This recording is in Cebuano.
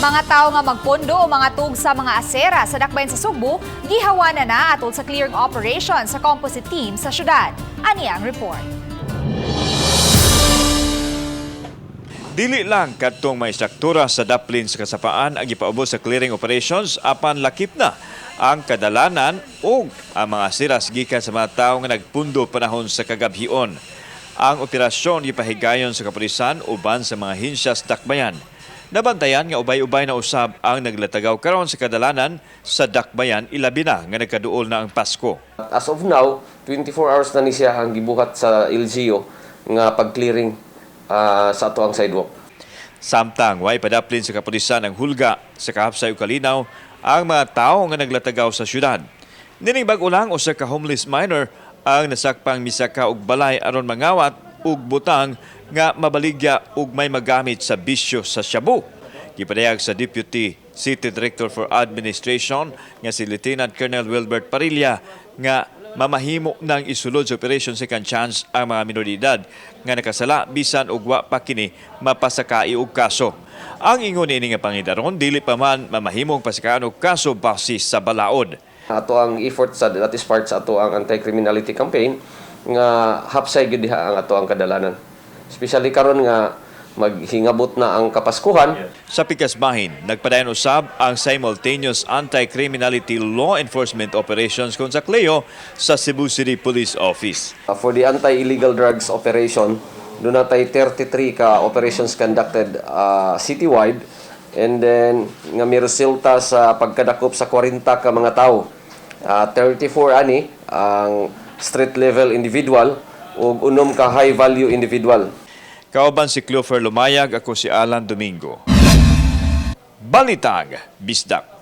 Mga tao nga magpondo o mangatug sa mga asera sa dakbayan sa Sugbo, gihawanan na atol sa clearing operation sa composite team sa syudad. Ani ang report. Dili lang kadtong may struktura sa daplin sa kasapaan ang gipaubos sa clearing operations, apan lakip na ang kadalanan ug ang mga siras gikan sa mga tawo nga nagpundo panahon sa kagabhion. Ang operasyon gipahigayon sa kapulisan uban sa mga ahensya sa dakbayan. Nabantayan nga ubay-ubay na usab ang naglatagaw karon sa kadalanan sa dakbayan, ilabi na nga nagkaduol na ang Pasko. As of now, 24 hours na ni siya ang gibuhat sa LGU nga pag-clearing sa ato ang sidewalk. Samtang way padaplin sa kapulisan ang hulga sa kahapsay ug kalinaw ang mga tawo nga naglatagaw sa syudad. Nining bag-o lang, usa ka homeless minor ang nasakpang misaka og balay aron mangawat og butang nga mabaligya ug may magamit sa bisyo sa shabu. Gipadayag sa Deputy City Director for Administration nga si Lieutenant Colonel Wilbert Parilla nga mamahimo ng isulod sa Operation Second Chance ang mga minoridad nga nakasala bisan og wa pa kini mapasakai og kaso. Ang ingon niini nga pangidaron, dili pa man mamahimong pasakaan og kaso base sa balaod. Ato ang effort sa, that is part sa ato ang anti-criminality campaign nga hapsay gyud diha ang ato ang kadalanan. Especially karon nga maghingabot na ang Kapaskuhan. Sa pikas bahin, nagpadayon usab ang simultaneous anti-criminality law enforcement operations kon sa CLEO sa Cebu City Police Office. For the anti-illegal drugs operation, duna tay 33 ka operations conducted citywide and then nga may resulta sa pagkadakop sa 40 ka mga tao. 34 ani ang street level individual ug 6 ka high value individual. Kauban si Clover Lumayag, ako si Alan Domingo. Balitang Bisdak.